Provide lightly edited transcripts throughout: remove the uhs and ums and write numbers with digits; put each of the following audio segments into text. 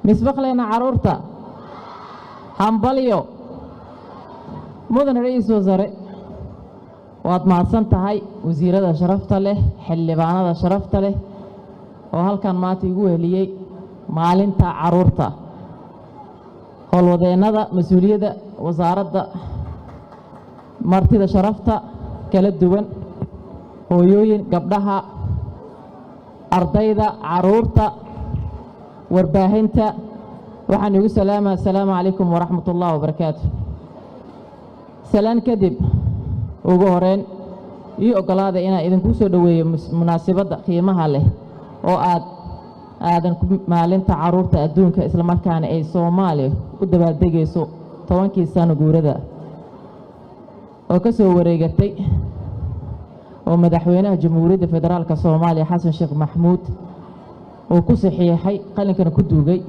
Mismaqlayna carruurta? Hambalyo. Mudan ra-iisul wasaare, waad mahadsan tahay. Wasiirada sharafta leh, xildhibaanada sharafta leh oo halkan maanta igu weheliyey maalinta carruurta, howlwadeennada, mas-uuliyadda wasaaradda, martida sharafta kala duwan, hooyooyin, gabdhaha, ardayda, carruurta, warbaahinta, waxaan igu salaamaa assalaamu calaykum waraxmat ullah wabarakaatu. Salaan kadib, ugu horeyn ii oggolaada inaan idinku soo dhoweeyo munaasabadda qiimaha leh oo aad aadan ku maalinta carruurta adduunka, islamarkaana ay Soomaaliya u dabaaldegayso 10kii sano guurada oo ka soo wareegatay oo madaxweynaha Jamhuuriyadda Federaalka Soomaaliya, Xasan Sheekh Maxmuud, uu ku saxiixay, qalinkana ku duugay.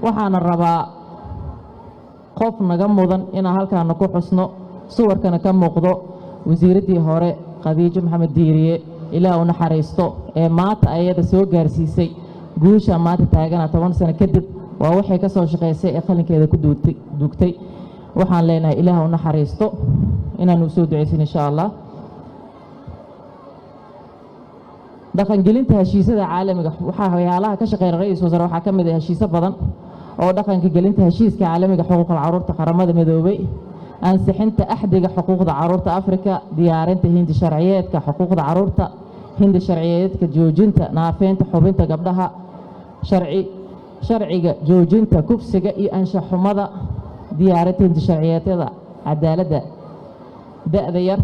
Waxaana rabaa qof naga mudan inaan halkaana ku xusno, suwarkana ka muuqdo, wasiiraddii hore Khadiijo Maxamed Diiriye, Ilaah u naxariisto, ee maanta ayada soo gaarsiisay guusha maanta taagana 10 sano kadib. Waa waxay ka soo shaqaysay ee qalinkeeda ku duugtay. Waxaan leenahay Ilaah u naxariisto, inaanu soo ducaysin insha Allah. Dhaqangelinta heshiisyada caalamiga, waxaa waxyaalaha ka shaqeeya ra-iisul wasaare waxaa ka mid ah heshiisyo badan oo dhaqanka gelinta heshiiska caalamiga xuquuqda carruurta Qaramada Midoobay, ansixinta axdiga xuquuqda carruurta Afrika, diyaarinta hindi sharciyeedka xuquuqda carruurta, hindi sharciyeedka joojinta naafeynta xubinta gabdhaha, sharciga joojinta kufsiga iyo anshaxumada, diyaarinta hindi sharciyeedyada cadaaladda da'da yar,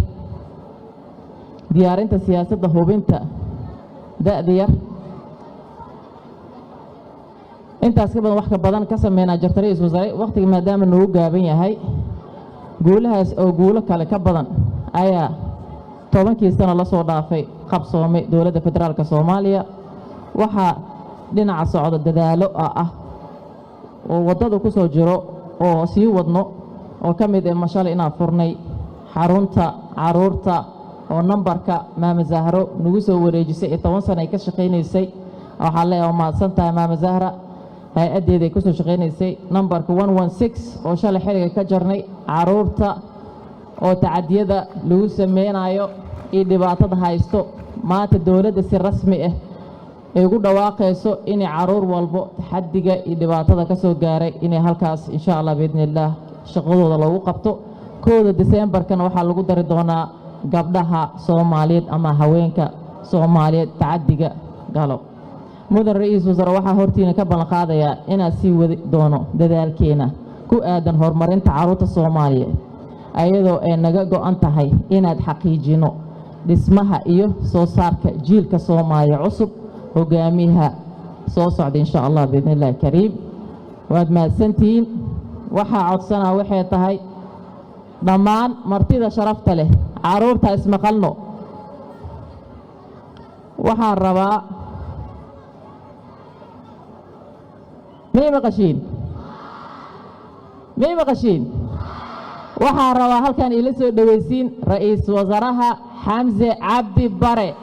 diyaarinta siyaasadda hubinta da'da yar. Intaas ka badan, wax ka badan ka sameynaa jirta, ra-iisul wasaare, wakhtiga maadaama noogu gaaban yahay. Guulahaas oo guulo kale ka badan ayaa 10kii sano la soo dhaafay qabsoomay dowladda federaalka Soomaaliya. Waxaa dhinaca socda dadaalo ah oo waddada ku soo jiro oo sii wadno, oo ka mid ah mashalay inaan furnay xarunta carruurta oo nambarka Maama Zahro nagu soo wareejisay ee 10 sano ay ka shaqaynaysay. Waxaan leeyahay waa mahadsan tahay Maama Zahra, hay-addeeda ay ku soo shaqaynaysay nambarka 116 oo shalay xiliga ka jarnay, carruurta oo tacadiyada lagu sameynayo iyo dhibaatada haysto. Maanta dowladda si rasmi ah ay ugu dhawaaqayso inay carruur walbo taxadiga iyo dhibaatada ka soo gaaray inay halkaas insha Allah biidni illaah shaqadooda loogu qabto. 1da Diseembarkana waxaa lagu dari doonaa gabdhaha Soomaaliyeed ama haweenka Soomaaliyeed tacadiga galo. Mudan ra-iisul wasaare, waxaa hortiina ka ballan qaadayaa inaan sii wadi doono dadaalkeena ku aadan horumarinta carruurta Soomaaliyeed, ayadoo ay naga go'an tahay inaad xaqiijino dhismaha iyo soo saarka jiilka Soomaaliya cusub, hogaamiyaha soo socda insha Allah biidni illahi kariim. Waad mahadsantihiin. Waxaa codsanaa waxay tahay dhammaan martida sharafta leh, carruurta ismaqalno. Waxaan rabaa, may maqashiin? May maqashiin? Waxaan rabaa halkan iila soo dhowaysiin ra-iisul wasaaraha Xamse Cabdi Bare.